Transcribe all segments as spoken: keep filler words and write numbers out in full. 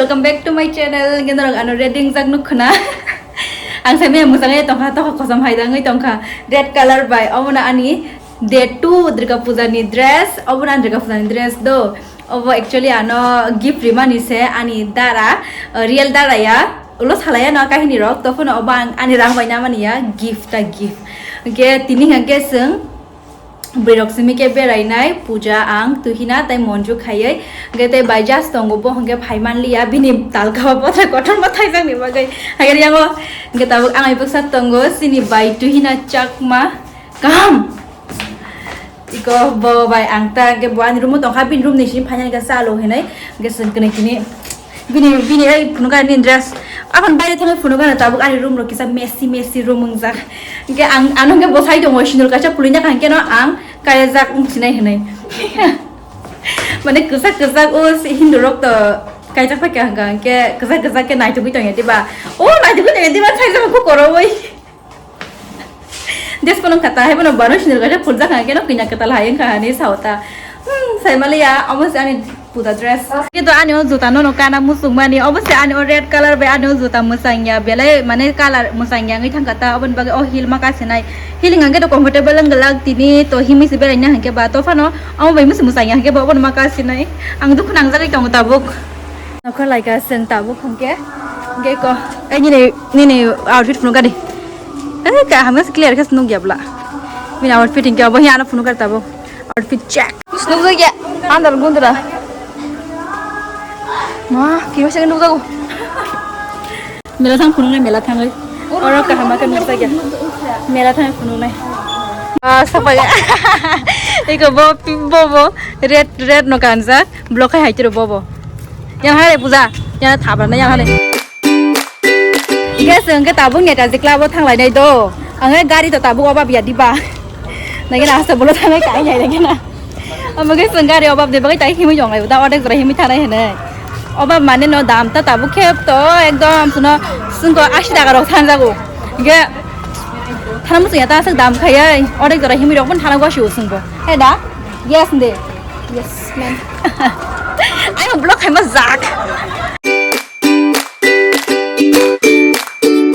Welcome back to my channel. Hwnkhe norok ano red ringjak nuk khna. Ang sai maya mwchangwi tongkha, tokha kosom hai dangwi tongkha. Red color bai. Omono ani day two Durga Puja ni dress. Obono ani Durga Puja ni dress do. Obo actually ano gift rimani se ani dara, uh, real dara ya. Ulo salaya no kahini rok. Tophano obo ang ani rang bai namani ya. Gift ta gift. Hwnkhe tini hwnkhe chwng Bwrwirok simi khe berainai, Puja, ang, Tuhina tei Monju khaiwi. Hwnkhe tei bai just tongo, bo hwnkhe phai manliya, bini talka o bothai kotorma thaijakni bagwi. Hwnkhe yango hwnkhe tabuk ang bai bwksa tongo, chini bai Tuhina Chakma. Kaham! Iko bo bai ang ta hwnkhe bo ani room o tongkha, bini room ni simi phainani khe chalo hinwi. Hwnkhe chwng kwnwi tini Bini, bini ei phunukani dress. Aphano baire thangwi phunukano tabuk ani room rok kisa messy, messy room wngjak. Hwnkhe ang, ano hwnkhe bwsai tongo, sindur kaisa pulwi nakha hwnkhe no ang kayajak wngsinai hinwi. Mane kwchak kwchak o si Hindu rok to kaijak pai kha hwnkha hwnkhe kwchak kwchak khe naithogwi tongya diba? O naithogwi tongya diba saijak khe korowi. Des pono kata hai bono baro sinir kaisa phuljak hwnkhe no kanya kwtal hai wngkha hani sao ta. Hmm, sai maliya, omo se ani puja dress. Kintu ani o juta no no kana muchung mani, obo se ani o red color bai ani o juta mwchang ya, belai mane color mwchang ya wngwi thangkha ta, oboni bagwi o heel ma kasinai. Heel hwnkhe to comfortable wng glak tini, to himwi se belai na hwnkhe ba, to phano omo bai musi mwchang ya hwnkhe ba obono ma kasinai. Ang dukhu nangjagwi tongo tabuk. Nokha laika chwng tabuk hwnkhe, hwnkhe ko, ai nini, nini outfit phunukha di. Ai kaham khe clear khe nukya bwla. Bini outfit hwnkhe obo hiya ano phunukha tabuk. Outfit check. Nukjakya, andal gundra. Ma, kima se nukjago. Mela thang phunuknai, mela thangwi. Oro kaham khe nukjakya. Mela thang phunuknai. Ah, sapai. Eko bo, bo, bo, red, red no kanjak. Block khai hai tiro bobo. Yang hare puja. Yang thabra na yang hare. Guys, hwnkhe tabuk Netaji Club o thanglainai do. Ang gari to tabuk obab ya diba. Nagi na hasta bolo thangai kai nai nagi na. Amo guys, gari obab de bagai tai himui jong lai da, odek jora himui thanai hene. Obab mane no dam ta tabuk khep to ekdom suno sungko ashi taka rok thanjago. Ge thana musu ya ta sak dam khayai, odek jora himui rok pun thana gwa shu sungko. He da? Yes, de. Yes, man. Ai, mo block hai ma jak.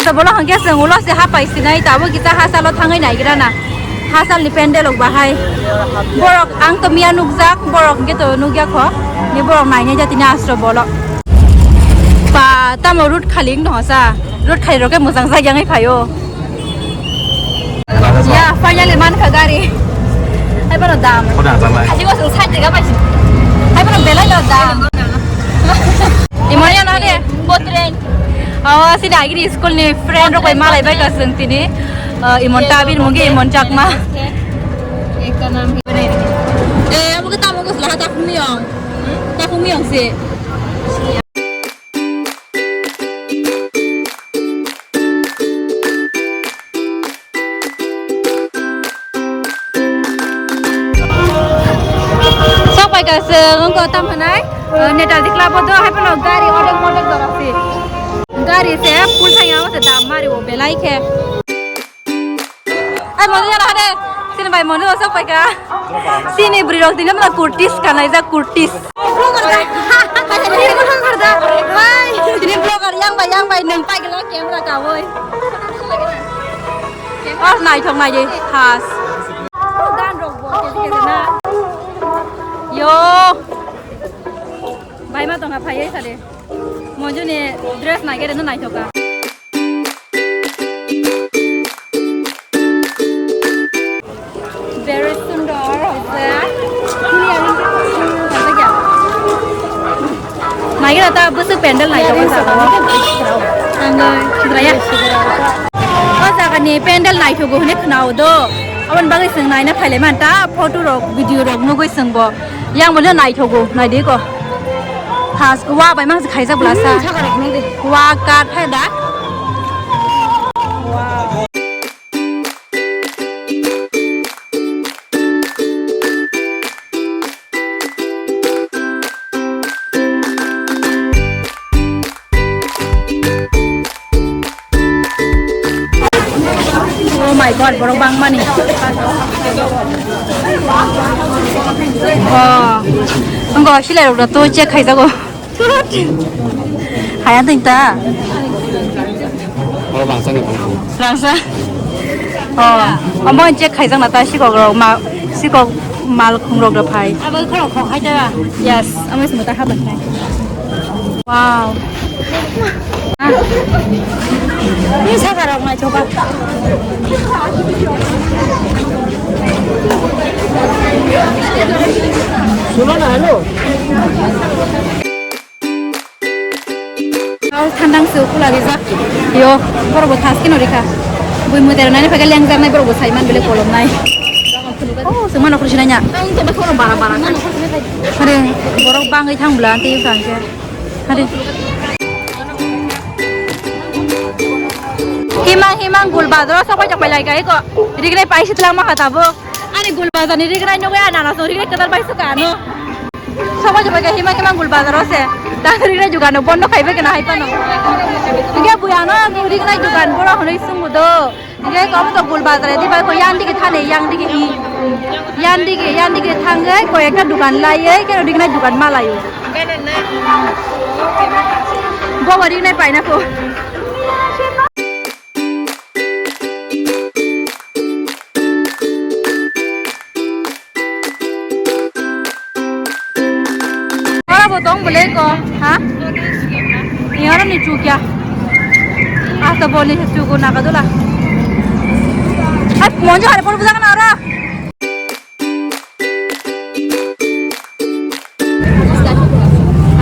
To bolo hangke se ulo se hapai sinai, tabo kita hasalo thangai nai gira na. Hasal ni pendel ok bahai. Borok ang to miya nukjak, borok hingke to nukya kho. Ni borok nai nai jati na astro bolo. Pa, tamo root khali no sa. Root khali roke mujang sa yang ai phayo. Ya, finally mankha gari. Hai bono dam. Koda jalai. Aji was inside jaga paisi. Hai bono belai lo dam. Imon ya na de, potren. Awa si dagiri school ni friend rok bai malai bai ka sung tini. Eh, Imon Tabir mugi Imon Chakma. Ekta naam hi banai rahe hain. Eh, amo ke tamo ko selaha tak miyong. Tak miyong se. Sok pai ka se wngko tam hwnai, eh, Netaji Club o do hai phano gari order order dorasi. Gari se full thang ya se dam mari o belai khe. Ai, mondir jana hade. Sini bai mondir osok paika. Sini bri rok tini mla kurtis kanai jak kurtis. Vlogger da. Vlogger da. Hai. Tini vlogger yang bai, yang bai, nung pai gelo camera ka woi. Os nai thok nai je has. Gan rok bo ke ke na. Yo. Bai ma tong ha phai sa de. Monjuni dress naigere no naithoka. Very sundor hoise. Naigere ta bwswk pendel naithoka jaga o. Ang sidraya. O jaga ni pendel naithogo hwnwi khwnao do. Aboni bagwi chwng naina phailai man ta photo rok video rok nugwi chwng bo. Yang bo naithogo naidi ko. Has wa bai mang se khaijak bwla sa. Hmm, sakha rok nang de. Wa kat hai da. Wow. Oh my God, borok bangmani. Oh, wngkha silai rok da to check khaijago. Ayang ting ta. Oro rangsa ni bangkang. Rangsa? Oh, omo check khaijak na ta sikok rok ma, sikok mal khung rok da phai. Abo khoro khok hai ta. Yes, omo se mota haba khai. Wow. Ah. Ni saka rok nai choba. Suno na, hello. Thandang se ukula rijak. Yo, borok bo thas keno rikha. Bui mui tera nani phage lengjaknai borok bo saiman bele kolomnai. Oh, se mano khursi nanya. Ang to khoro bara bara. Are, borok bangwi thang bla ante yusang ke. Are. Himang himang gul bazaro sabai jabai lai kai ko. Rigre paisi tlang ma kha tabo. Ani gul bazar ni rigrai nogo ya nana so rigrai kadar bai suka no. Soba joba ke hima hima gul bazar o se. Ta rigrai dukan no bondo khaibe kena hai pano. Ge buya no rigrai dukan boro hwnwi sung do. Ge ko to gul bazar di bai ko yang dige thane yang dige i. Yang dige yang dige thang ge ko ekta dukan lai ei ke rigrai dukan ma lai o. Bo rigrai paina ko. Ora bo tong bole ko, ha? Ni ora ni chukya. Asa bo ni chuku na ka dula. Ai monjo hari por budak na ora.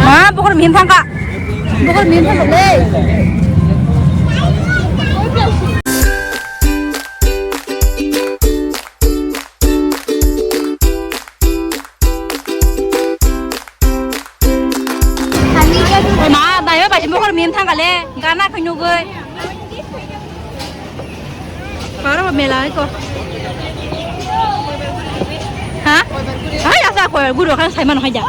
Ma, bukur min thangka. Bukur min thangka le. Ma, dayo bai bukur min thangka le. Gana khunugoi. Paro mela ko. Ha? Hai asa ko guru kan sai man hai ja.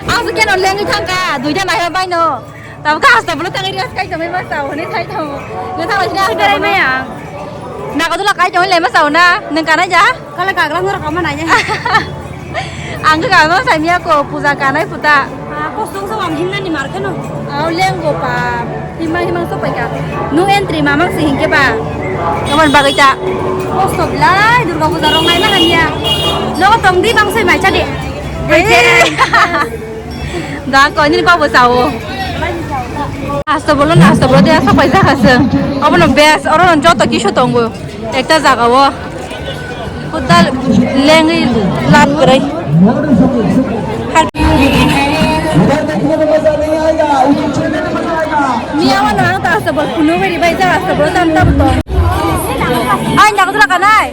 Ang se keno lengwi thangka, duita nai bai no. Tamo ka hasta bolo thangwi gas kai tamo ma sao, hone thai tamo. Nang thangwi gas kai maya. Naga dula kai tamo le ma sao na, nang kana ja? Kala kagla ngor kama nai ja. Ang ka kama sai miya ko, puja kanai puta. Ah, kosong sa wam himna ni mar keno. Au lenggo pa. Himang himang sok paika. No entry mamang se hingke ba. Kaman bagwi ta. Kosok lai Durga puja rong nai na hanya. Nogo tong di bang sai mai cha de. Da ko ni ko bo sao. Asta bolo na asta bolo de sok pai ja khasung. Abono best oro joto kisu tongo. Ekta jaga o. Kudal lengwi lab kwrwi. Miya wano ang ta asa bol phunuk bai bai ja asa bol tam tam to. Ai, naga dula kanai.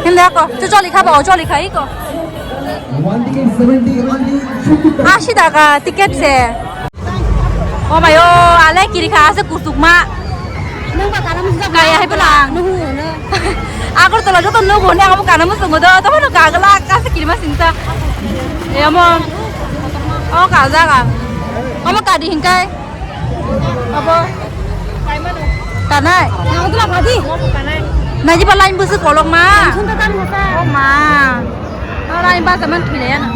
Himda ko, chu choli kha ba, choli kha iko. Ashi taka ticket se. O mayo, ale kiri kha ase kusukma. Nang ba kana musa kaya hai pala. Nuhu na. Agartala joto nugo ne amo kana musa ngodo, to no kagala kase kirima sinta. E amo. O kajaga. Amo kadi hinkai. Abo. Kanai. Nang tu lama di. Naji ba line busu kolok ma. Langsung ke kan musa. O ma. Ora imba teman thile ya na.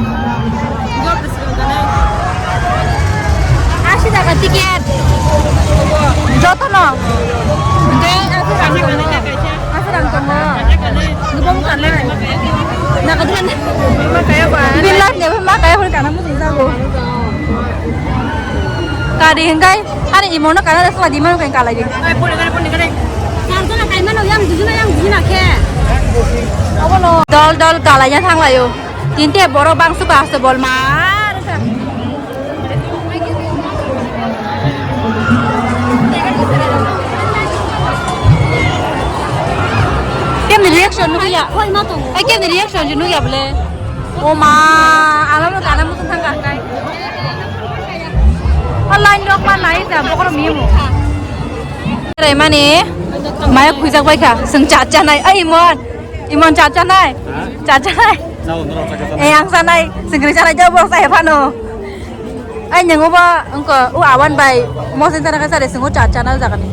Asi taka tiket. Joto no. Dei, asi rang tongo. Asi rang tongo. Nubong kana. Naka duan. Bilai ne ma kaya hori kana mutung jago. Kari hingkai. Ani imono kana da suma di mano kai kalai di. Ai, pori kare, pori kare. Charjona kai mano yang dujuna, yang dujuna khe. Abono. Dol dol kalai ya thanglayo. Tinte borok bangsu ba asto bol mar. Kemni reaction nukya? Khoi ma tongo. Ai, kemni reaction je nukya bole? O ma, alamo kana mutung thangka kai. O line rok ma nai ja, bokoro mimu. Rai mani, maya khujak bai kha, sung cha cha nai. Ai, imon, imon cha cha nai. Cha cha nai. Eh, ang sa nai, sung kri cha nai, jabo sa he phano. Ai, nyango ba, engko, u awan bai, mo sen tara ka sa de, sung cha cha nai jaga ni.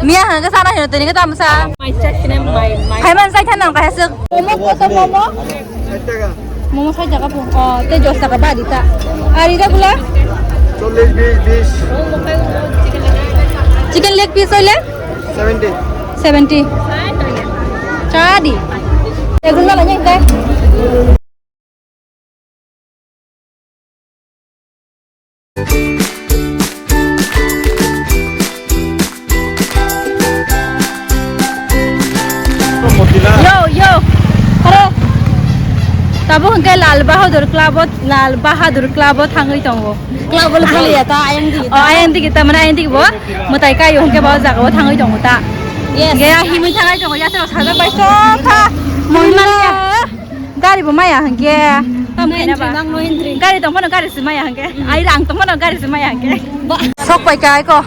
Mia hang ka sa nai, tini ka tam sa. Mai cha kine mai, mai. Hai man sai than nang ka suk. Momo, koto momo. Ait taka. Momo sait taka po. Oh, te dos taka ba dita. Ar ida gula? চল্লিশ, বিশ, বিশ। Chicken leg piece hoile? Seventy. Seventy. Cha di. Egun na lanya kai. Yo, yo. Are. Tabuk hwnkhe Lal Bahadur Club o, Lal Bahadur Club o thangwi tongo. Club o thangwi ya ta, ayang digi ta. Oh, ayang digi ta, mane ayang digi bo. Mwtai kaio hwnkhe bo jaga o thangwi tongo ta. Yes. Ge ya himwi thangwi tongo, ya to sajak bai sokha. Mui manya. Gari bo maya hwnkhe. Tamo khaina ba? Gari tong phano gari se maya hwnkhe. Ai rang tong phano gari se maya hwnkhe. Sok pai kai ko.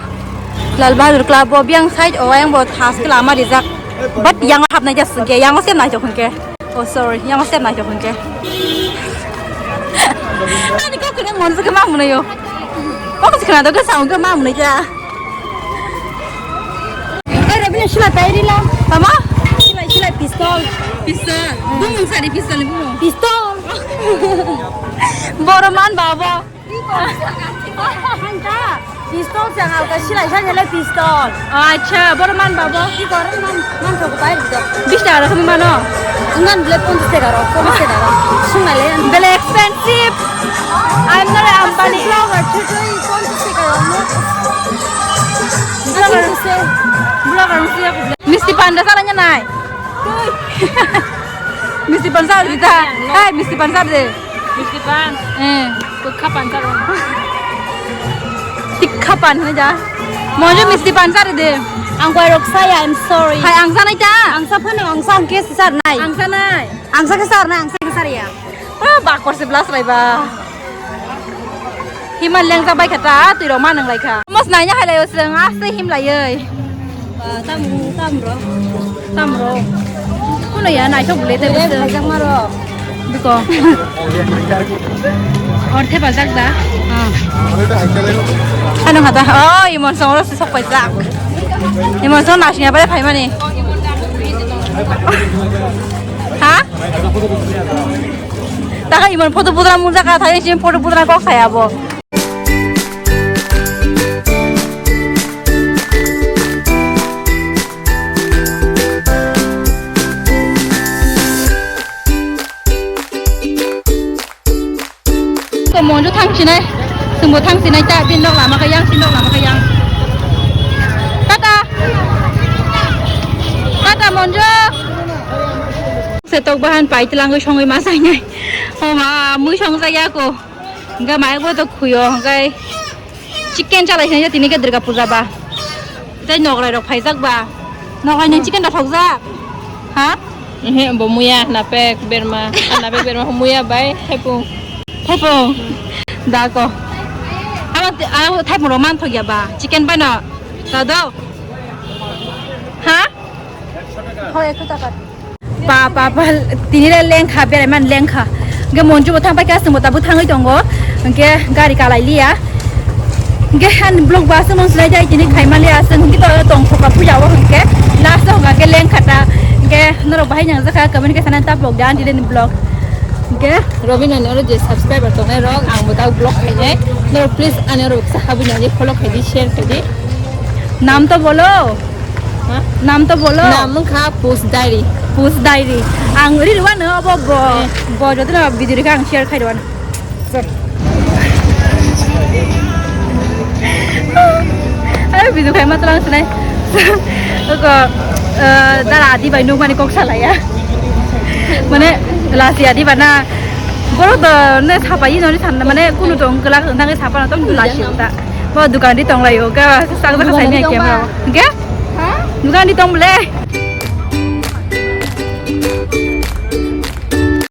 Lal Bahadur Club bo biang side o ayang bo thas khe lama rijak. But yang hapnai jas hwnkhe, yang sem nai tok hwnkhe. Oh sorry, yang sem nai tok hwnkhe. Ani kok kene mon se khe ma mwnai yo. Kok se khna do khe sa hwnkhe ma mwnai kya. Oi, Robina, silai pai rila. Tama? Silai, silai, pistol. Pistol? Hmm. Bumung sari pistol ni bumung? Pistol. Boro man babo. Hanta, pistol se ang alka silai sa jale pistol. Oh, acha, boro man babo. Ki kor man, man thok pai rida. Bish taka rok mano? Engan ble ponchas taka rok, ponchas taka rok. Sungai le. Bele expensive. I'm not an Ambani. Blogger, chutu, ponchas taka rok, no? Blogger. Blogger, blogger. Misti panda salanya nai. Misti pan sar di ta. Hai, misti pan sar de. Misti pan. Eh. Kwkha pan sar. Tikha pan hwnwi da. Monju misti pan sar de. Ang koi rok saya, I'm sorry. Hai, ang sanai ta. Ang sa phano, ang sa ang ke sar nai. Ang sanai. Ang sa ke sar nai, ang sa ke sar ya. Ah, bakor se blas rai ba. Himan lengja bai kha ta, twi rok ma nang lai kha. Mos nai nya hai lai o seng, aste him lai ei. Ba, tam, tam ro. Tam ro. Kuno ya, naithok bwle te bwswk. Khaijak ma ro. Biko. Or thepajak da. Ah. Ano hata. Oh, imon song ro sok paijak. Imon song nasing ya bai phaimani. Ha? Taka imon photo budra mujak ka thai, imon photo budra kok saya bo. Ko monjo thang sinai, sumbo thang sinai ta, bin nok lama ka yang, sin nok lama ka yang. Tata, tata monjo. Setok bahan pai telangoi songoi ma sainai. O ma, mui song jaya ko. Hingke mai bo to khuyo, hingke. Chicken chalai sinai tini ke Durga puja ba. Tei nograi rok phaijak ba. Nograi nang chicken da thokjak. Ha? Ehe, bo muya, napek, berma. Ah, napek, berma, muya bai, thaipung. Thaipung. Da ko. Abo, abo thaipung rok man thokya ba. Chicken bai no. Da do. Ha? Hoi, ekso taka. Pa, pa, pa, tini le lengkha, berai man lengkha. Hingke monju bo thang paikha, chwng bo tabuk thangwi tongo. Hingke gari kalai liya. Hingke ani vlog bo aswk mung swlai jai tini khai man liya, aswk hingke to tong thokha puya o hingke. Last o hingke lengkha ta. Hingke norok bahai nang jakha, comment khe sanani ta vlog da, ani daily vlog. Hingke Robina ni oro je subscriber tongnai rok, ang bo ta vlog khainai. Norok please ani oro kisa habwi nang follow khai di, share khai di. Naam to bolo. Ha? Naam to bolo. Naam wngkha Post Diary. Post Diary. Ang ri rwano obo bo, eh, bo jotono video rikha ang share khai rwano. Sir. Ayo video khai matlang sinai. Oko, eh, dara adi bai nukmani kok salaya. Mane lasi adi bana. Borok do ne sapai noni sanna mane kunu tong kelak tang sapai tong lasi ta. Bo dukan di tong lai o ga sak sak sai ne camera. Ke? Ha? Dukan di tong bole.